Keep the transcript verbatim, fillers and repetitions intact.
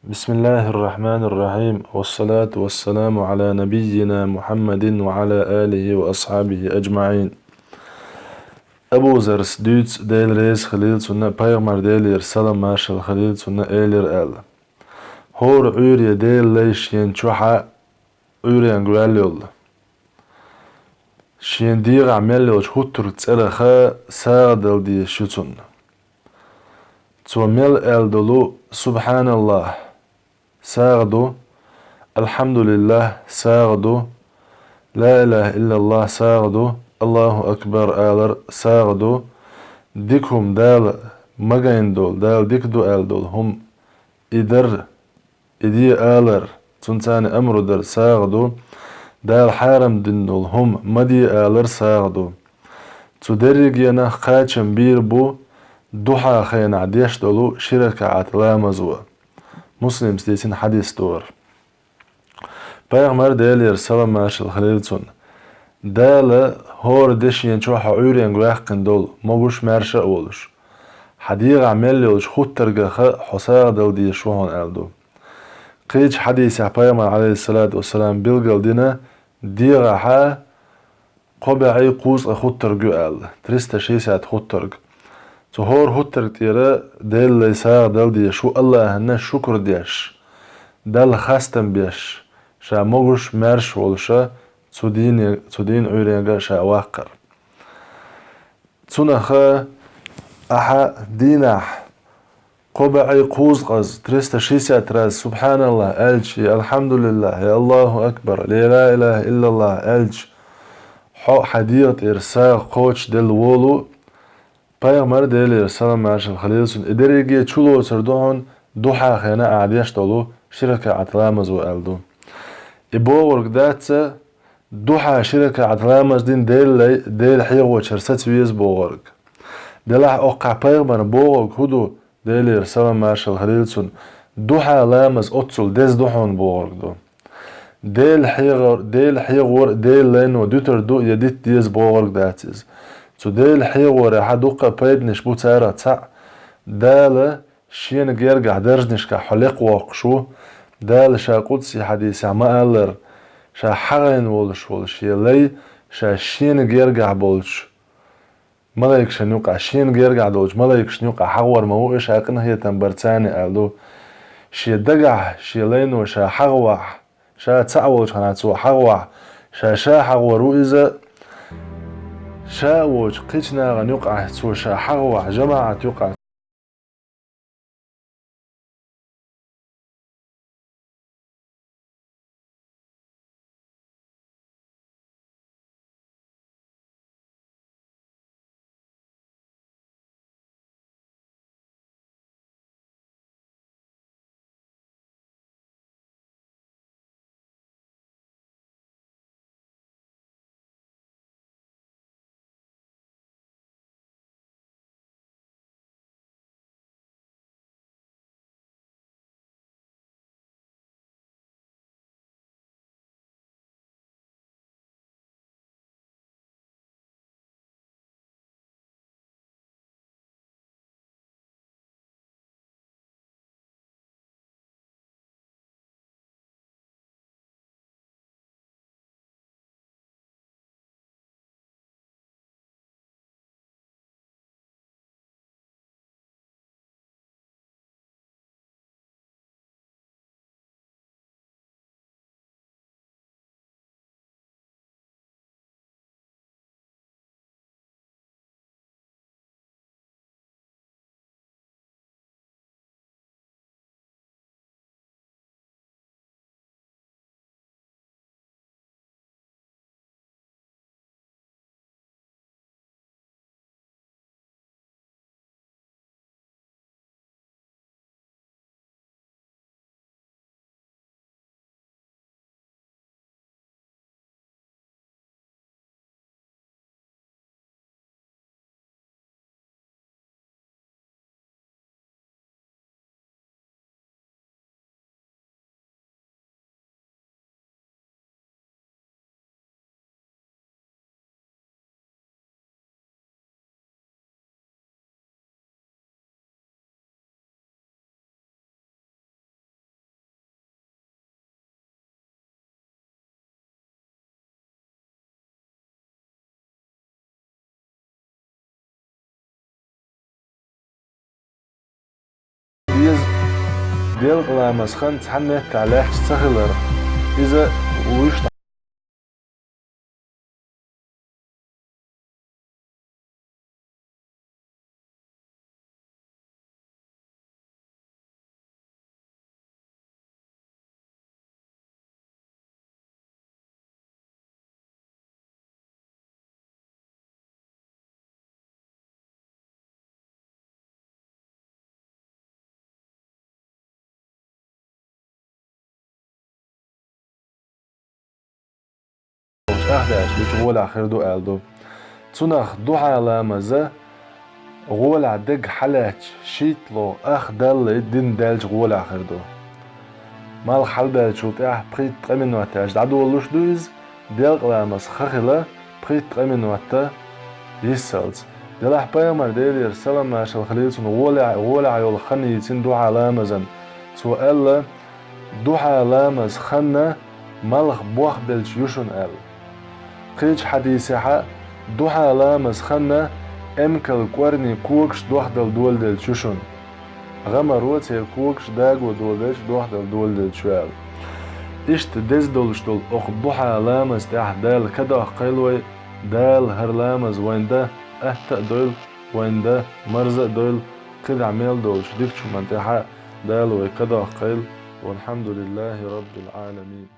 بسم الله الرحمن الرحيم. والصلاة والسلام على نبينا محمد وعلى آله وأصحابه أجمعين. Абу Заррас дуьйцу, Дела реза хилийла цунна, пайхамар, Делера салам-маршалла хилийла цунна, элира аьлла: «ХӀора Ӏуьйре Делан лай шен чохь Ӏуьйренга ваьлла йолу, шен дегӀахь мел йолчу хӀуттург цӀерах сагӀа дала дезаш ю цунна. Цо мел аьлла долу: „СубхьаналлахӀ“, сагӀа ду, „АлхьамдулиллахӀ“, сагӀа ду, „Ла илахӀа иллаллахӀ“, сагӀа ду, „АллахӀу акбар“ алар, сагӀа ду, дика хӀума, Дала магийна долу, Дала дика ду аьлла долу хӀума, и дар, и де алар, цунна царна амру дар, сагӀа ду, Дала хьарам дина долу хӀума ма де алар, сагӀа ду. Цу дерригенах кхачам бийр бу духьа хенахь деш долу ши ракаӀат ламазо». Муслимс дийцина хьадис ду хӀара. Пайхамар, Делера салам-маршалла хилийла цунна: «Дала хӀора де шен чохь хьо Ӏуьйренга ваьккхина долу, могуш-маьрша а волуш, хьан дегӀахь мел йолчу хӀуттаргах хьо сагӀа дала дезаш ву хьуна», аьлла ду. Кхечу хьадисехь пайхамар, Ӏалайхиссалату вассалам, билгал дина, дегӀахь кхо бӀе кхузткъа хӀуттарг ю аьлла, триста шестьдесят хӀуттарг. Цу хӀора хӀуттарг тӀера Делан лай сагӀа дала дезаш ву, АллахӀана шукур деш, Далла хастам беш, ша могуш-маьрша волуша цу дийне, цу дийна Ӏуьйренга ша ваккхар. Цунах ахьа дийнахь кхо бӀе кхузткъаза, триста шестьдесят раз, «СубхьаналлахӀ» аьлча, я «АлхьамдулиллахӀ», я «АллахӀу акбар», я «Ла илахӀа иллаллахӀ» аьлча, хьо хьан дегӀа тӀера сагӀа кхочушделла волу, пайхамар, Делера салам-маршалла хилийла цунна, и дерриге чулоцур ду хьуна духьа хенахь ахьа деш долу ши ракаӀат ламазо аьлла ду. И бохург дац, духьа ши ракаӀат ламаз дина Делан лай, Дела хьехочуьра саца веза бохург. Делахь оккхахь пайхамара бохург хӀун ду, Делера салам-маршалла хилийла цунна, духьа ламаз оццул деза ду хьуна бохург ду. Дела хьехор, Дела хьехор Делан лайно дуьтур ду я дитта деза бохург дац иза. Цу Дела хьехорехь дуккха а пайданаш бу, царах цхьаъ: Дала Шена гергахь даржнашкахь хьо лекха воккхуш ву. Дала Ша къудси хьадисехь ма-аллара, Ша хьахийна волуш волу Шен лай Ша Шена гергахь болчу малайкашна юкъахь, Шена гергахь долчу малайкашна юкъахь хьахор ма ву и, Ша къинхетам бар царна аьлла ду. Шен дагахь Шен лайно Ша хьахавахь, Ша цхьаъ волчу хенахь Цо хьахавахь, Ша Ша хьахор ву иза, Ша а воцуш кхечу нахана юкъахь Цо Ша хьахавахь, жамаӀат юкъахь Делкъа ламаз хан цхьан меттехь лаьтташ ца хилар, иза вуьйш Ахдаьш дечу гӀолехь хир ду аьлла ду. Цунах духьа ламаза гӀолехь дерг хьалаьтташ, шийтталгӀа ах даллалц дина даьллачу гӀолехь хир ду. Малх хьалабаьллачул тӀаьхьа пхийтта-ткъа минот аьлча дӀадолалуш ду иза, делкъа ламаз хан хила пхийтта-ткъа минот йиссалц. Делахь пайхамар, Делера салам-маршалла хуьлийла цунна, гӀолехь, гӀолехь йолу хан йийцина духьа ламазан. Цо аьлла: «Духьа ламаз хан малх бохбелча ю шуна», — аьлла. Кхечу хьадисехь: «Духьа ламаз хан эмкал кӀорни когаш дохдала доладелча ю шуна. ГӀамаро церан когаш даго долабелча дохдала доладелча ю», — аьлла. Иштта деза долуш долу окху духьа ламаз тӀехь Дала кадоккхийла вай, Дала хӀара ламаз вайна дан атта а дойла, вайна дан марза а дойла, кхидӀа мел долуш дикачу хӀуманна тӀехь Дала вай кадоккхийла. Валхьамдулиллахи Раббил Ӏаламин.